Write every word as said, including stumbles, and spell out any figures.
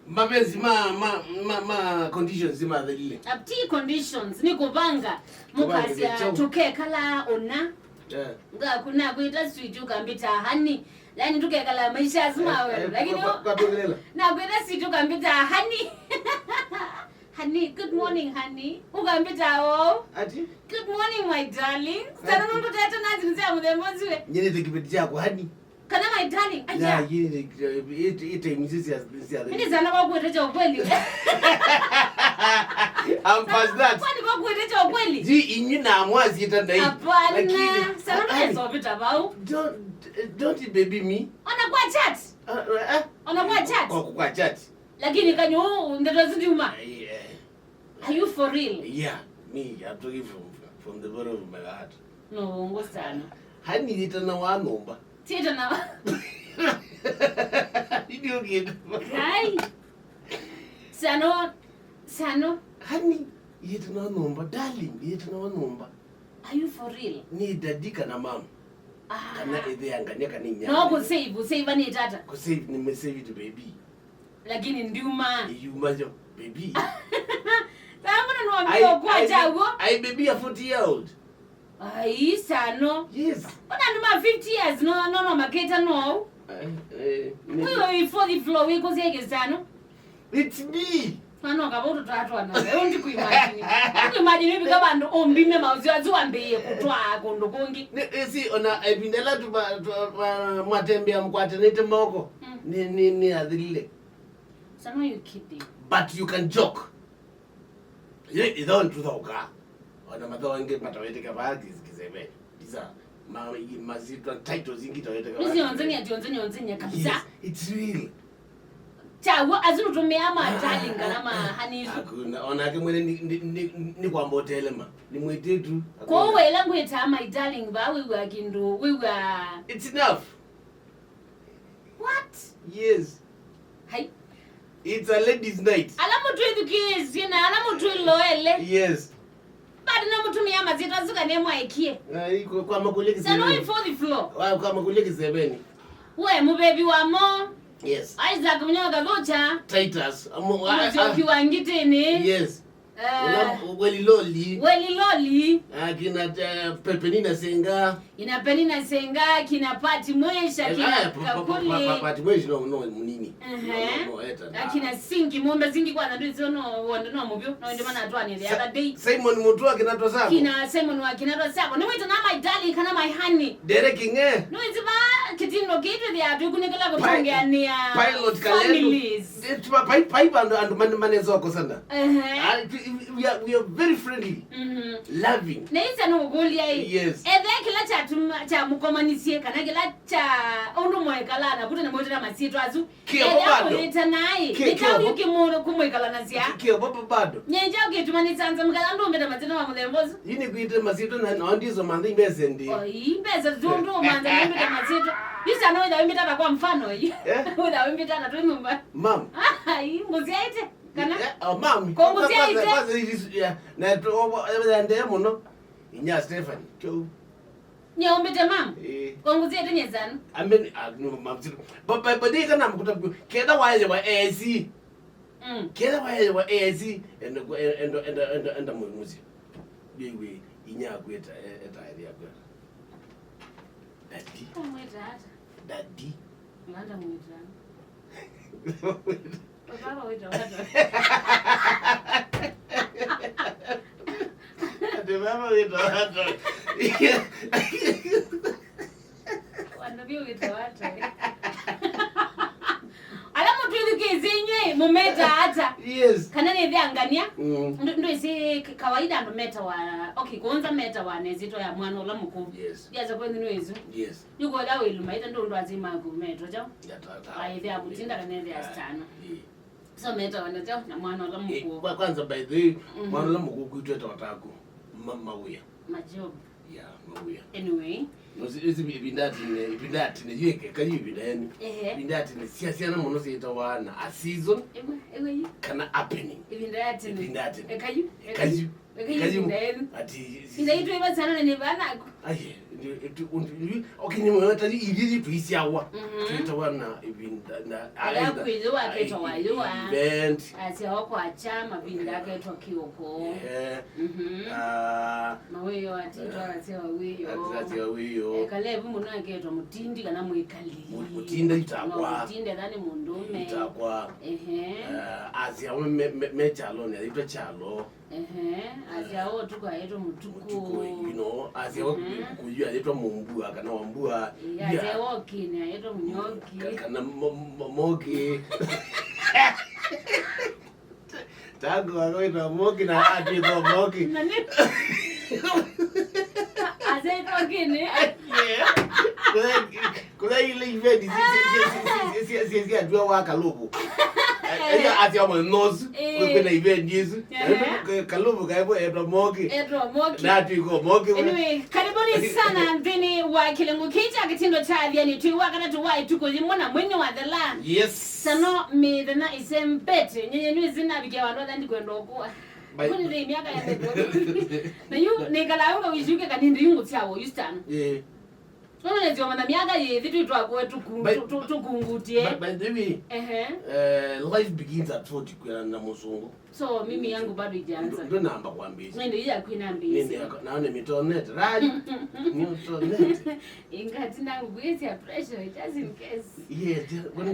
Mapenzi ma, ma, ma, ma conditions mathelile. Ati conditions, nĩ kũvanga. Kũvanga mũkasya kĩkyo. Tũkekala ũna. Eh. Ngaku nakwĩta sweet, ũkambĩta honey. Yani tũkekala maisha asu ma wewe. Eh, lakini kwa, kwa, kwa Kiingereza. Nakwĩta sweet, ũkambĩta honey. Honey, good morning, honey. Ũkambĩta o. Ati? Good morning, my darling. Sana nũndũ tete na zinu cia mũthemba ũcio. Nyinite kĩveti kyakwa, honey. Kana my darling, aya. Yeah, you, it, it, it, it, it, it, Indi sana kwa kuete cha ukweli. I'm past that. Kwani kwa kuete cha ukweli? Ji inyi na mwazita ndai. Hapana. Lakini, sana ah, mnasopita bau. Don't, don't baby me. Ona kwa chat. Uh, uh, uh, Ona kwa chat. Kwa, kwa chat. Lakini kanyo ndeto zidiuma. Yeah. Are you for real? Yeah, me, I'm talking from, from the bottom of my heart. No, wongo sana. Hani yĩtana wa nyũmba. Yĩtana wa- Idio kĩndũ. Kai. Sano, sano. Hani yĩtana wa nyũmba, darling, yĩtana wa nyũmba. Are you for real? Ni daddy kana mom? Ah. Kana ĩthe angania kana inya. No, ku save, ku save ni tata. Ku save, ni me save it, baby. Lakini ndiuma. Iyuma yo, baby. Sasa mbona niwaambia I, kwa I, chaguo? I baby a forty year old. Ai, sano. Yes. Mbona nduma fifty years, no, no, no, maketa no. Eh, eh, ni- Wewe fourth floor, wiko zege sano. It's me. Mwana wakavoto tatwana. Wewe ndi kuimagine. Ndi kuimagine hivi kama ndo ombime mauzi wazi wambie kutwa kondo kongi. Ne, eh, si, ona, eh, vindela tu ba, tu ba, mwatembea mkwatanĩte moko. Mm. Ni, ni, ni athilile. So no, you kidding. But you can joke. Ye, ithao ntuthoka. Ona matho ange mataweteka ba kis-, kiseme. Isa, ma, ma, masitwa titles ingi taweteka ba. Nisi onzenya, ati onzenya, onzenya kabisa. Yes, it's real. Chaguo, asu nutumia ma darling kana ma honey. Hakuna, onake mwene ni, ni, ni, ni kwamba utelema. Ni mwititu. Kwa hiyo wela ngwita my darling ba, wĩw'a kindu, wĩw'a. It's enough. What? Yes. Hai. It's a ladies night. Ala mũtwĩthukĩĩsye na ala mũtwĩloele. Yes. Bado na mũtumia masyĩtwa asu kana mwaekie. Ai, kwa, kwa makulia. Sano kiseveni. Fourth floor. Wa, kwa makulia kiseveni. We mũvevi wa mo. Yes. Isaac Munyoka Gocha. Titus. Amu, a, a, Mũsyoki wa Ngitini. Yes. Eh. Ula, Weli Loli. Weli Loli. Akina, eh, Pepenina Senga. Ina Penina Senga, kina Pati Mwesha, eh, kina eh, pa, pa, pa, Kakuli. Pa, pa, Pati Mwesha no, no, munini. Ehe. No, no, no, eta, na. Akina Singi, Mombe Singi kwa nadu izo no, wanda no mubyo. No, ndio maana atwani the other day. Simon Mutua kina Tosako. Kina Simon wa kina Tosako. Ni wita na my darling kana my honey. Derek Inge. No, izi ba kitindo kitu ya tukunikala kutongeania. Pilot Kalendo. Families. Pai, pai, pai, andu, andu mane, mane zoko sana. Ehe. Ah, we, we are, we are very friendly. Mhm. Loving. Na ĩsa nũkũlya ĩ. Yes. Ethĩa kĩla kyatuma, kyamũkomanisye, kana kĩla kya ũndũ mwekalaa na kuta na mwĩtana masyĩtwa asu. Kĩo ethĩa bado. Kũyĩtana ĩ. Kĩ-, nĩ kyaũ kĩo kĩmũ-, kũmwĩkalanasya? Kĩo baba bado. Nyenja ũkĩtuma nĩ sanza mkala ndũmbĩta masyĩtwa ma mũthemba ũsu. Ĩĩ nĩ kwĩte masyĩtwa na, na ndizo manthi mbesa ndi. Oi, mbesa tu ndũ manza nĩmbĩta masyĩtwa. Ĩsa no ĩtha wĩmbĩta ta kwa mfano ĩ. Eh? Wĩtha wĩmbĩta ta twĩ nyũmba. Mam. Ai, ngũsyaĩte. Kana? Eh, oh, mam. Kongũsyaĩte. Kwanza, kwanza, kwanza, yeah, na tu, oh, oh, eh, ndee mũno. Inya Stephanie. Kyo. Nye ũmbĩte mam? Eh. Kongũsyaĩte nye sana. Amen. Ah, no, mam. But, but, but they kana mkuta keda waye wa A I C. Mm. Keda waye wa A I C. Enda, enda, enda, enda, enda mwe-, mũsyĩ. Ndiwe inya kweta, eh, eta ĩrĩa kweta. Daddy. Ũmwĩta ata? Daddy. Nganda mwĩta. Baba wĩta wata. Ati baba wĩta wata. Wanavyo wĩta wata. Ala mũtwĩthukĩĩsye inyw'ĩ, mũmeta ata? Yes. Kana nĩ ĩthĩangania? Mm. Ndũ-, ndwĩsĩ k-, kawaida andũ metawa, okay, kwanza metawa na ĩsyĩtwa ya mwana ũla mũkũũ. Yes. Ndiasa kwenu nĩ wĩsu. Yes. Nĩkũya wĩluma ĩta ndũndũ asyai maku metwa kyaũ? Ya ta-, ta-, aĩthĩa mũtinda kana ĩthĩa stano. Yeah. So metawa na kyaũ na mwana ũla mũkũũ. Eh, kwa-, kwanza, by the way, mhm, mwana ũla mũkũũ kwitũ etawa taku. Ma-, Mawĩa. Majob. Yeah, Mawĩa. Anyway. No, si, si, ĩvinda ya tene, ĩvinda ya tene, yu eka, eka yu ĩvinda yenu. Ehe. Ĩvinda ya tene, sya syana mũno syĩtawa na a season. Ewe, ewe yu. Kana happening. Ĩvinda ya tene. Ĩvinda ya tene. Eka yu, eka yu. Eka yu. Eka yu ĩvinda yenu. Ati, si, ĩvinda yitu iva sana nĩ vanaku. Aye, nĩ Ĩtu-, ũndũ-, okay, nĩ mwega, ta ithyĩ tũisyawa. Mhm. Twĩtawa na ĩvinda, na Ala aenda, kwĩyũa, aketwa i-, wayũa. Event. Asyawa kwakya, mavinda aketwa kĩoko. Yeah. Mhm. Ah, Mawĩyo atitwa asyawa wĩyo. Atitwa asyawa wĩyo. Ekalevu mũno aketwa mũtindi kana mwĩkali. Mũ-, mũtinde itakwa. No, mũtinde ethani mũndũme. Itakwa. Ehe. Ah, asyawa me, me, me kyalonĩ, ayĩtwa kyalo. Ehe, asyawa ũtukũ ayĩtwa mũtukũ. Mũtukũ, you know, asyawa kũyu ayĩtwa mũmbua kana wambua. Ĩĩ, asyawa ũkĩnĩ ayĩtwa mũnyoki. Ka-, kana mo-, mo-, moki. Tango akawĩtwa moki na atwĩtwa moki. Na nĩ asyawa ũkĩnĩ. Yeah. Kũla, kũla ile event si, si, si, si, si, atwa wa Kalubu. Ĩĩ. Ĩĩ, asya mwe nosu. Ĩĩ. Kwĩ, kwĩna event isu. Ehe. Kalubu kaepo etwa moki. Etwa moki. Na atwĩko moki we. Anyway, karibuni sana nthĩnĩ wa kĩlungu kĩĩ kya kĩtindo kya Athiani twĩ wa katatũ wa ĩtukũ yĩmwe na mwini wa thela. Yes. Sano mĩthenya ĩsembete. Nyenye nĩ zinabikia wandũ atha ndikwenda ũkua. Bye. Kwani nĩ miaka ya mĩtwe. Na yu nĩ kala unga wijuke kanindi yungu tiawo yustano. Yeah. Nonethyo mana myaka yĩthi twĩ twakũe tũku-, By, tũ-, tũ-, tũkungutie. By, by the way, Ehe. Eh, life begins at forty kwĩana na mũsũngũ. So mimi yangu bado ijaanza. Ndo, ndo namba kwambĩĩsya. Nende iya kwina mbĩĩsya. Nende yako, naone mitonete. Rali. Mitonete. Ingati nangu kwĩsya pressure, just in case. Yeah, just, kwani